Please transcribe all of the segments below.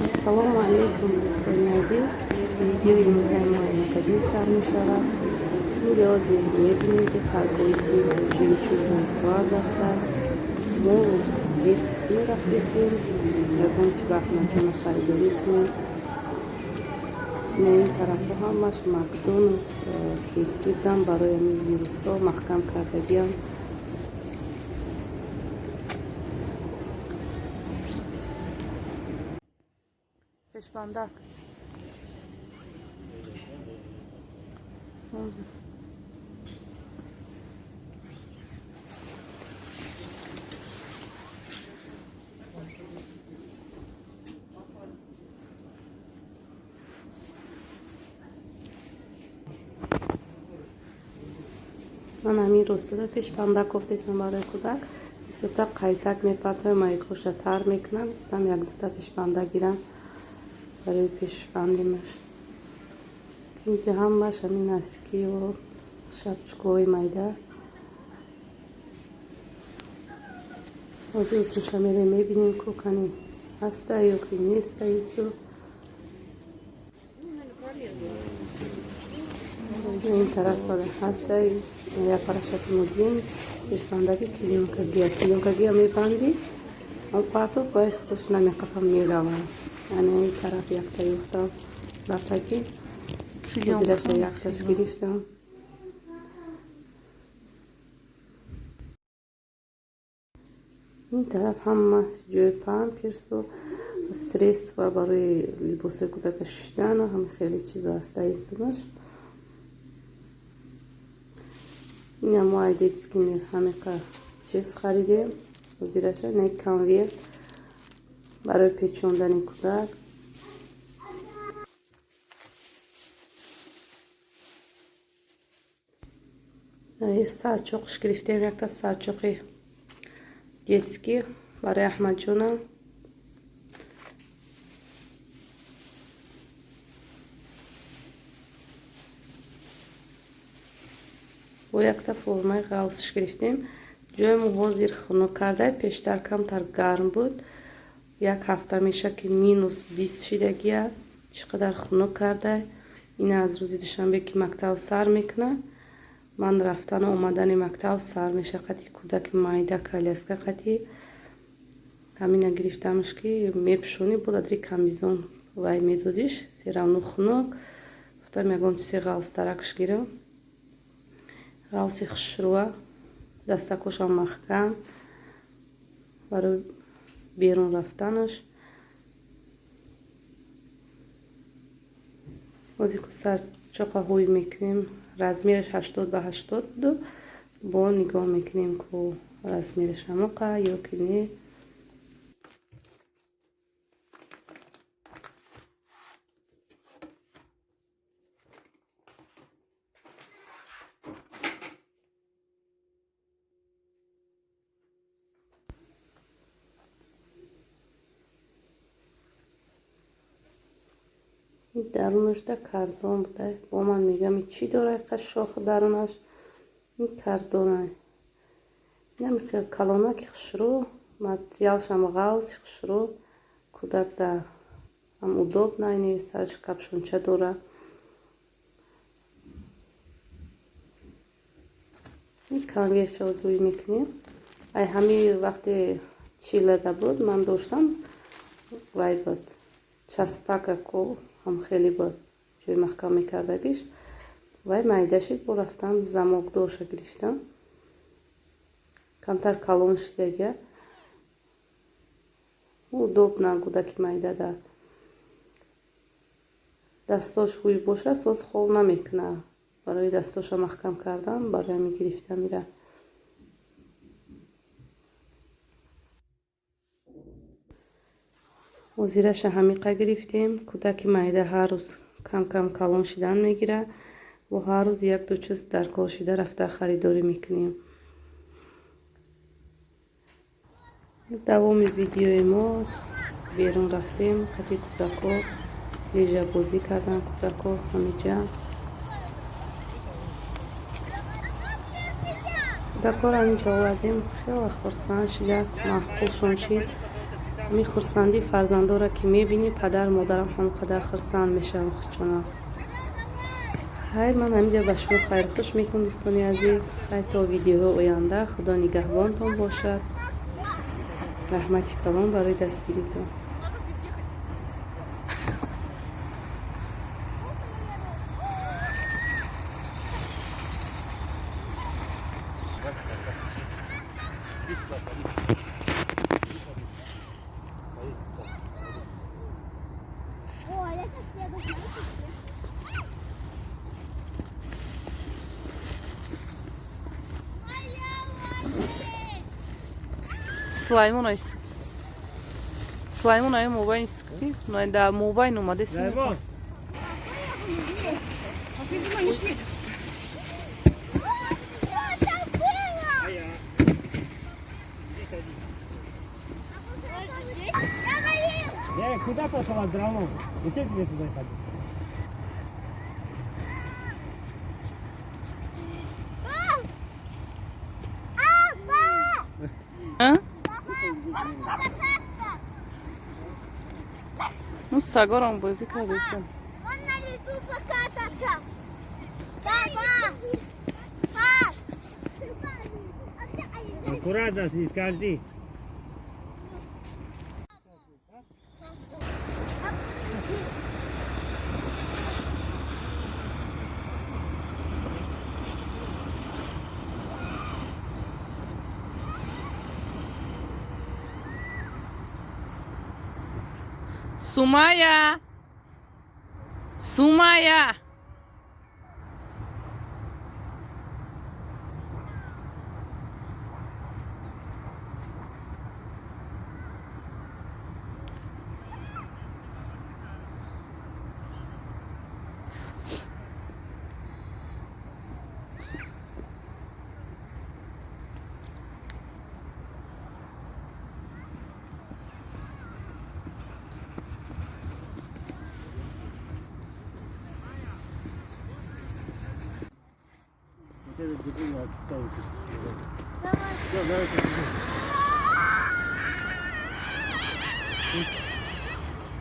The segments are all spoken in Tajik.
Ассалому алайкум, дӯстони азиз. Видеои имрӯзаи мо магазин сар мешавад. Инҷо ҳозир мебинем, ки торговый центр «Жемчужный глаз» аста. Мо детский мерафтесем, ягон чи ба Аҳмадҷона харидорӣ кунем. Ин тарафҳо ҳамаш Макдоналдс, КФС будан, барои ҳамин вирусҳо маҳкам кардагиам. Пешбандак. Ман ҳамин ростада пешбандак кофтесам барои кӯдак. Бисёртар қайтак мепартоям, майкоша тар мекунам. Гуфтам, якдута пешбандак гирам барои пешбандимаш. Инҷа ҳамаш ҳамин носки ву шапочка ҳои майда. Ҳозир усуша мерем, мебинем, ку кани ҳаста ё ки неста ису. Ин тараф ҳаста, як парашати мудин пешбандаки клеёнка гия. Клеёнка гия мебандӣ, он партов вай худаш намеқафам, меравам. Яъне ин тараф якта ёфтам, рафтаки ҳозираша якташ гирифтам. Ин тараф ҳама ҷои памперсу средства барои либосҳои кӯдака шуштану ҳама хеле чизо ҳаста ин сумаш. Ина мо ай «Детский мир» ҳамиқа чиз харидем. Ҳозираша не конверт барои печондани кӯдак. Сарчоқш гирифтем, якта сарчоқи детский барои Аҳмадҷонам. Бо якта формаи ғавсш гирифтем. Ҷои мо ҳозир хунук карда, пештар камтар гарм буд. Як ҳафта меша, ки -20 шидагия, чӣ қадар хунук карда. Ина аз рӯзи душанбе, ки мактаб сар мекунад, ман рафтану омадани мактаб сар меша қати кӯдаки майда, коляска қати. Ҳамина гирифтамш, ки мепӯшонӣ, буд адри камизон вай медозиш, всё равно хунук. Гуфтам, ягон чизе ғавстаракш гирам, ғавси хушрӯа, дастакошам маҳкам барои берун рафтанаш. Ҳозир ку сарчоқа ҳӯй мекунем. Размераш 80 ба 80 буду, бо нигоҳ мекунем, ку размераш ҳамоқа ё ки не. Дарунашда картон буда. Бо ман мегам, чӣ дора иқа шох дарунаш? Ин картона. Инам хел калонаки хушрӯ, материалшам ғавси хушрӯ, кӯдак да ҳам удобно, ини сараш капюшон ча дора. Ин конвертша озӯй мекунем. Ай ҳамин вақте чилада буд, ман доштам, вай буд, часпака ку ҳам хеле буд, ҷои маҳкам мекардагиш. Вай майда шид, бо рафтам замокдорша гирифтам, камтар калон шидагия, удобно кӯдаки майдада дастош ҳӯй боша, соз хов намекуна. Барои дастоша маҳкам кардан, барои ҳамин гирифтам ира. Ҳозираша ҳамиқа гирифтем. Кӯдаки майда ҳар рӯз кам-кам калон шидан мегирад, бо ҳар рӯз як-ду чиз дар кор шида рафта харидорӣ мекунем. Давоми видеои мо берун рафтем қати кӯдако, лижабозӣ кардан кӯдако ҳамиҷа. Кӯдакоро ҳаминҷа овардем, хеле хурсанд шуда, маъқулшон шид. Ҳамин хурсандии фарзандоро ки мебинӣ, падар модарам ҳам қадар хурсанд мешавам хучона. Хайр, ман ҳаминҷа ба шумо хайрхуш мекунам, дӯстони азиз. Хайр, то видеоҳои оянда. Худо нигаҳбонтон бошад. Раҳмати калон барои дастгиритон. Сулаймон айс. Сулаймон ай мобайн истикти. Да мобайн омаде. Сулаймон. Куда пошла дрова? Зачем тебе туда ходить? А? Ну, с Агором бозӣ кардеса. Он на лету покататься. Папа! Пап! Аккуратно, не скользи. Сумая! Сумая!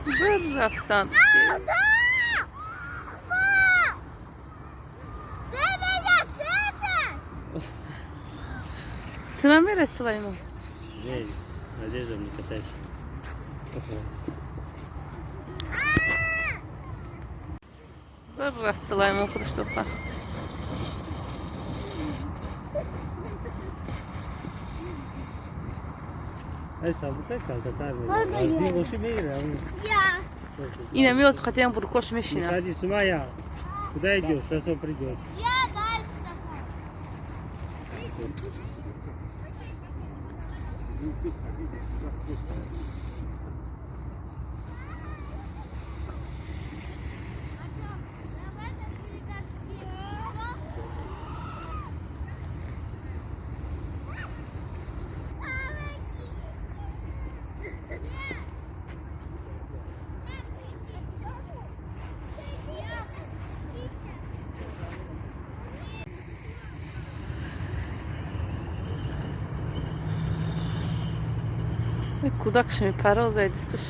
Бір рафтан. Ты меня слышишь? Ты намерен, Сулаймон? Нет, Надежда, не катайся. Бір рафт, Сулаймон, худаш тоқа. Ина миоз қатиям буркош мешина. Ходи, Сумая. Куда идешь? Сейчас он придет. Я дальше Кӯдак мепароза дисташ.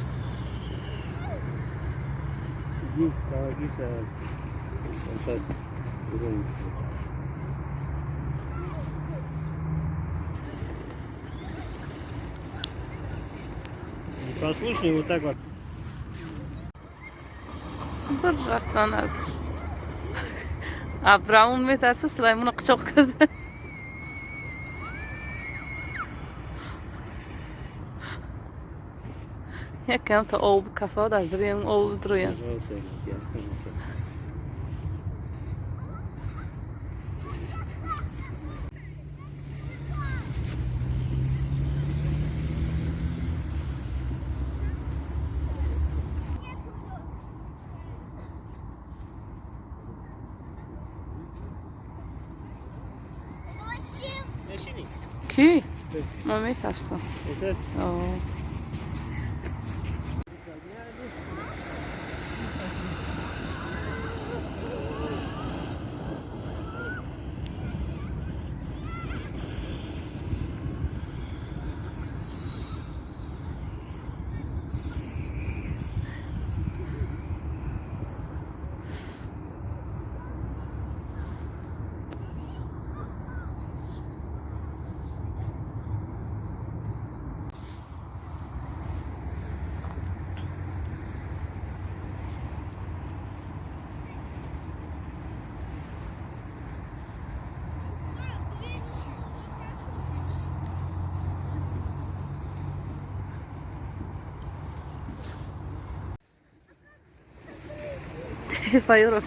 Иди, помоги, он сейчас уронит. Непослушный вот так вот. Бір рафтан ардаш. Абраун метарса, Сулаймона қучоқ карда. Якам то об кафо дар дурем об дуруям. Ки? Ман метарсам. Файёров.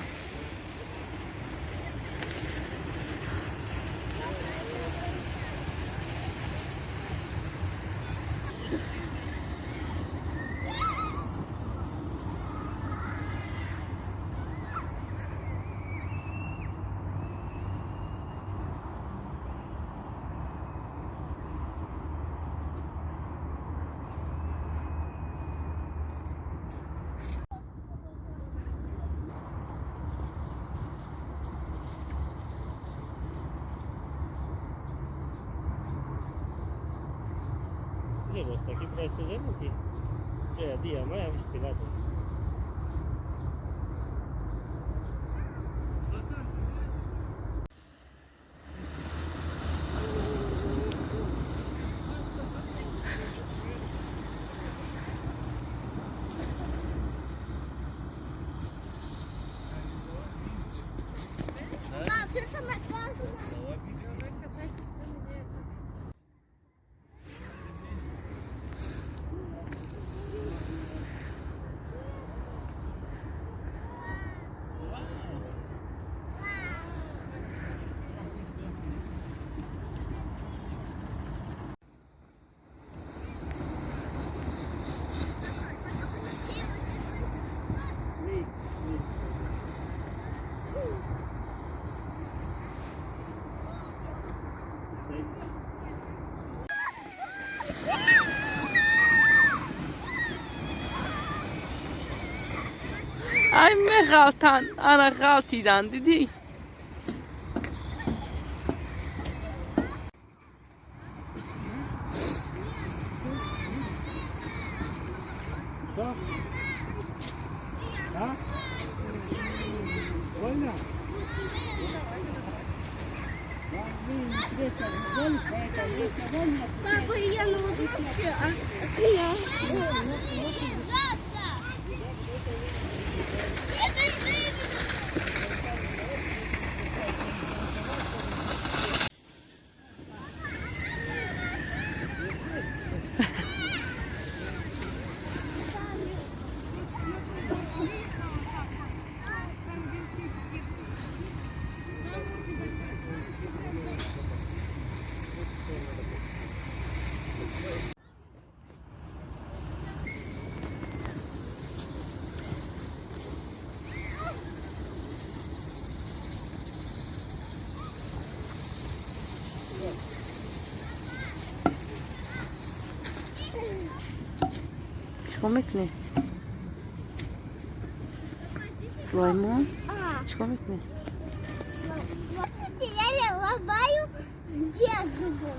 Ай, меғалтан, ана ғалтидан, дидӣ? Папа, я на лодке, а ты Чикор мекунӣ, Сулаймон? Чикор мекунӣ? Я ломаю дерево.